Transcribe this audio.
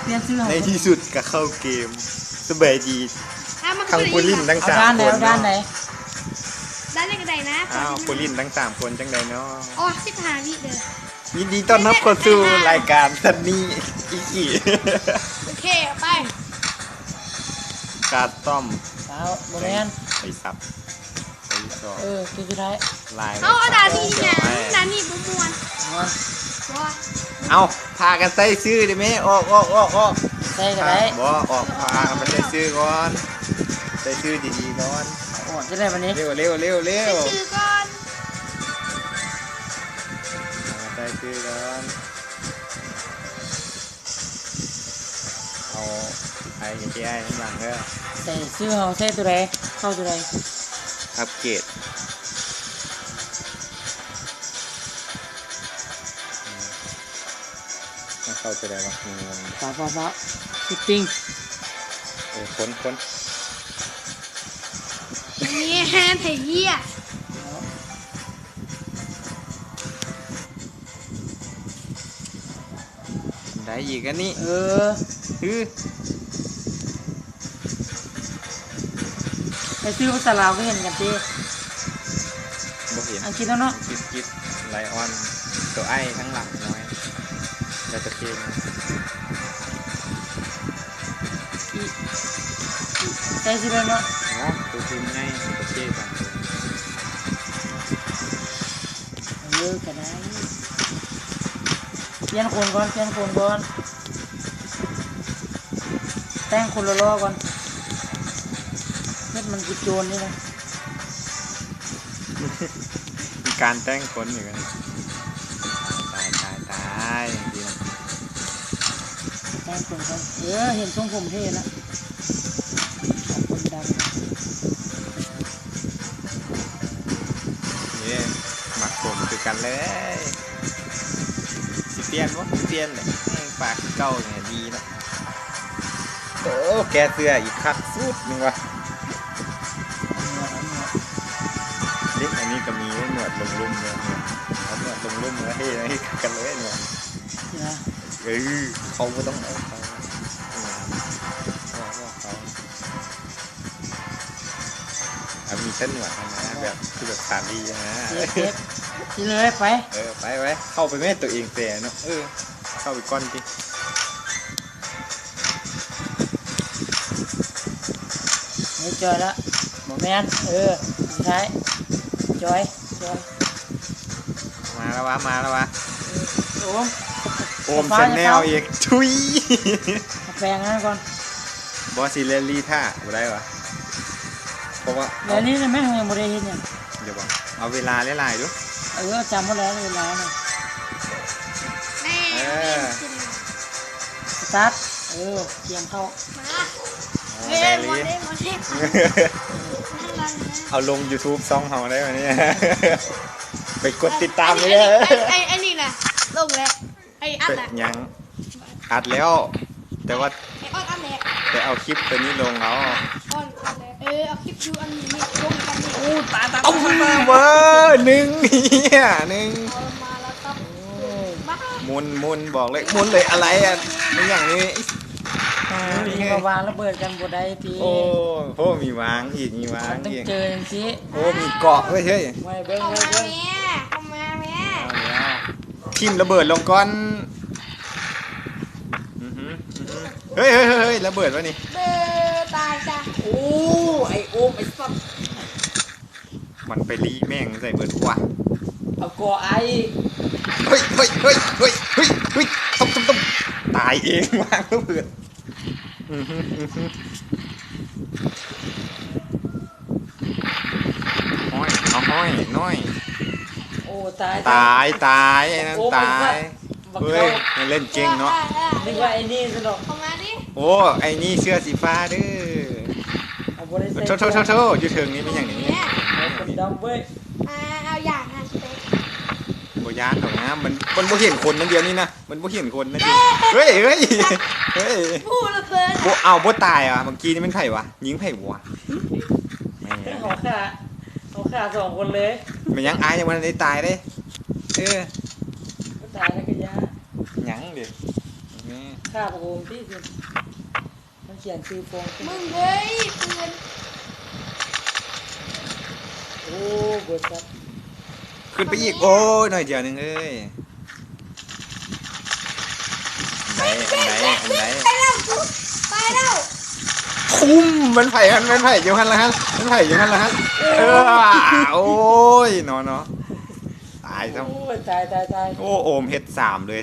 ປ່ຽນຊື່ໃຫ້ ໃນທີ່ສຸດກໍເຂົ້າເກມ. ສະບາຍດີ ອ້າວ ມັນຄື ທັງຜູ້ຫຼິ້ນທັງ ເອົາ ສາມ ດ້ານໃດ ຄົນເນາະ ດ້ານໃດ? ດ້ານໃດກໍໄດ້ນະ. ອ້າວ ຜູ້ຫຼິ້ນທັງສາມຄົນຈັ່ງໃດເນາະ? ອໍ ສິບຫ້າວິເດີ. ຍິນດີຕ້ອນຮັບເຂົ້າສູ່ລາຍການ Sunny Iki. ໂອເຄ ເອົາໄປ. ຄັສຕອມ ອ້າວ ບໍ່ແມ່ນ ໄປສັບ ໄປສອບ ເອີ ຄືຊິໄດ້ ລາຍ ເອົາ ເອົາ ດ່ານນີ້ຫຍັງ? ດ່ານນີ້ບໍ່ມ່ວນ ມ່ວນ ບໍ່ ເອົາ ພາກັນໃສ່ຊື່ເດ້ແມ່. ອອກ ອອກ ອອກ ອອກ ໃສ່ກໍໄດ້ ບໍ່ ອອກ ພາກັນໄປໃສ່ຊື່ກ່ອນ ໃສ່ຊື່ດີໆກ່ອນ. ອອກຈັ່ງໃດບັດນີ້? ເລັວ ເລັວ ເລັວ ເລັວ ໃສ່ຊື່ກ່ອນ ພາກັນໃສ່ຊື່ກ່ອນ. ເອົາ ໄອເອໄອ ຂ້າງຫຼັງເດີ. ໃສ່ຊື່ເຮົາໃສ່ຕົວໃດ? ເຂົ້າຕົວໃດ? ອັບເກຣດ ອືມ ມັນເຂົ້າຕົວໃດວະ? ຟ້າວໆໆ ເຊັດຕິ້ງ ເອີ ຄົນ ຄົນ ແຮນໄທເຢ້ຍ. ໄດ້ອີກອັນນີ້ ເອີ ຄື ໃຫ້ຊື່ພາສາລາວກໍເຫັນກັນຕິ ບໍ່ເຫັນ ອັງກິດແລ້ວເນາະ ອັງກິດ ໄລອອນ ຕົວໄອຂ້າງຫຼັງນ້ອຍ ແລ້ວກໍເຄ ອີ ໃສ່ຊື່ແລ້ວເນາະ ເນາະ ຕົວທີມໃຫຍ່ ຕົວເຄ ສາມຕົວ. ເອີ ກໍໄດ້ ປ່ຽນຄົນກ່ອນ ປ່ຽນຄົນກ່ອນ ແຕ່ງຄົນຫຼໍ່ໆກ່ອນ ເຮັດມັນຄືໂຈນນີ້ນະ ມີການແຕ່ງຄົນອີກ ຕາຍ ຕາຍ ຕາຍ ຕາຍ ແຕ່ງຄົນກ່ອນ ເອີ ເຫັນຊົງຜົມເທ່ລະ ເອົາຄົນດຳ. ເຢ້ ມັກຜົມຄືກັນເລີຍ ຊິປ່ຽນບໍ່? ບໍ່ປ່ຽນແຫຼະ ແມ່ງປາກຄືເກົ່ານີ້ດີເນາະ. ໂອ້ ແກະເສື້ອອີກຄັກສຸດໜຶ່ງວ່າ ເດັກອັນນີ້ກໍມີໜວດລົງລຸ່ມເລີຍ ເອົາໜວດລົງລຸ່ມມາເຮັດ ເຮັດຄືກັນເລີຍໜວດ ເອີ ເຂົາບໍ່ຕ້ອງເອົາເຂົາ ເອົາເຂົາ. ອ່າ ມີແຕ່ໜວດຫັ້ນນະ ແບບ ຄືແບບສາລີຫັ້ນນະ ເກັບ ເກັບ ຊິເລີຍໄປ ເອີ ໄປ ໄປ ເຂົ້າໄປແມ່ ໂຕເອງແຕ່ເນາະ ເອີ ເຂົ້າໄປກ່ອນຕິ ນີ້ຈອຍລະ ບໍ່ແມ່ນ ເອີ ສຸດທ້າຍ ຈອຍ ຈອຍ. ມາແລ້ວວະ ມາແລ້ວວະ ໂອມ ໂອມ Channel ອີກ ທຸຍ ແປງນັ້ນກ່ອນ ບໍ່ ຊິແລນລີ້ຖ້າ ບໍ່ໄດ້ວະ ເພາະວ່າ ແລນລີ້ນະແມ່ ຍັງບໍ່ໄດ້ເຮັດຫຍັງ ດຽວບໍ່ ເອົາເວລາຫຼາຍໆດູ ເອີ ຈຳບໍ່ໄດ້ເວລານະ ເອີ ສະຕາດ ເອີ ກຽມເຂົ້າ ມາ ໂອ້ ເອີ ແລນລີ້ ເອົາລົງ YouTube ຊ່ອງເຮົາໄດ້ບາດນີ້ ໄປກົດຕິດຕາມເດີ ອັນນີ້ນະ ລົງແລ້ວ ໄອ້ອັດນະ ຍັງ ອັດແລ້ວ ແຕ່ວ່າ ໄອ້ອອດອັດແລ້ວ ໄປເອົາຄລິບໂຕນີ້ລົງເອົາ ອອດອັດແລ້ວ ເອີ ເອົາຄລິບຢູ່ອັນນີ້ລົງກັນນີ້ ໂອ້ ຕາຍ ຕາຍ ເອົາ ຕາຍ ເວີ ໜຶ່ງ ເອີ ໜຶ່ງ ເອົາມາແລ້ວກໍ ໂອ້ຍ ມາ ໝຸນ ໝຸນ ບອກເລີຍ ໝຸນເລີຍ ອະໄລອະ ມີຫຍັງນີ້ ອ່າ ນີ້ກໍວາງລະເບີດກັນບໍ່ໄດ້ຕິ ໂອ້ ໂຫ ມີວາງອີກ ມີວາງອີກ ຕ້ອງເຈີຈັ່ງຊີ້ ໂອ້ ມີເກາະ ເຮີ້ຍ ເຮີ້ຍ ໄວ້ເບິ່ງ ເຂົ້າມາແມ່ ເຂົ້າມາແມ່ ເອົາແລ້ວ ຖິ້ມລະເບີດລົງກ່ອນ ອືຫື ອືຫື ເຮີ້ຍ ເຮີ້ຍ ເຮີ້ຍ ລະເບີດວະນີ້ ເບີດຕາຍຊະ ໂອ້ ໄອ້ໂອມ ໄອ້ສັດ ມັນໄປລີ້ແມ່ງໃສ່ເບີດກວ່າ ເອົາກໍໄອ້ ເຮີ້ຍ ເຮີ້ຍ ເຮີ້ຍ ຕົບ ຕົບ ຕົບ ຕາຍເອງ ວາງລະເບີດ ອືຫື ອືຫື ຫ້ອຍ ເອົາຫ້ອຍ ນ້ອຍ ໂອ້ ຕາຍ ຕາຍ ຕາຍ ໄອ້ນັ້ນຕາຍ ບັກເຂົ້າ ເຮີ້ຍ ມັນເລ່ນເກັ່ງເນາະ ນຶກວ່າໄອ້ນີ້ຊັ້ນດອກ ເຂົ້າມາດິ ໂອ້ ໄອ້ນີ້ເສື້ອສີຟ້າເດີ ເອົາບໍ່ໄດ້ໃສ່ ໂທ້ໆໆ ຢູ່ເທິງນີ້ແມ່ນຫຍັງນີ້ ເອົາຄົນດຳເວີຍ ອ່າ ເອົາຢ່າງຫັ້ນເຕະ ບໍ່ຢ້ານດອກນະ ມັນ ມັນບໍ່ເຫັນຄົນນະ ດຽວນີ້ນະ ມັນບໍ່ເຫັນຄົນນະ ເຮີ້ຍ ເຮີ້ຍ ເຮີ້ຍ ບໍ່ລະເບີດ ບໍ່ ເອົາ ບໍ່ຕາຍຫວາ ເມື່ອກີ້ນີ້ແມ່ນໃຜຫວາ ຍິງໃຜຫວາ ແມ່ນ ເຮົາຂ້າ ເຮົາຂ້າສອງຄົນເລີຍ ແມ່ນຫຍັງ ອ້າຍຍັງບໍ່ທັນໄດ້ຕາຍເດ້ ເອີ ບໍ່ຕາຍແລ້ວກໍຢ່າ ຫຍັງເດ ຂ້າບໍ່ໂຮມຕິ ມັນຂຽນຊື່ຟອງ ມຶງເອີຍ ປືນ ໂອ້ ເບິດຊັບ ຂຶ້ນໄປອີກ ໂອ້ຍ ໜ້ອຍດຽວໜຶ່ງເອີຍ ອັນໃດ ອັນໃດ ອັນໃດ ໄປແລ້ວ ໄປແລ້ວ ຄຸ້ມ ແມ່ນໃຜຫັ້ນ ແມ່ນໃຜຢູ່ຫັ້ນລະຫັ້ນ ແມ່ນໃຜຢູ່ຫັ້ນລະຫັ້ນ ເອີ ໂອ້ຍ ເນາະ ເນາະ ຕາຍຊ້ຳ ໂອ້ຍ ຕາຍ ຕາຍ ຕາຍ ໂອ້ ໂອມເຮັດສາມເລີຍ.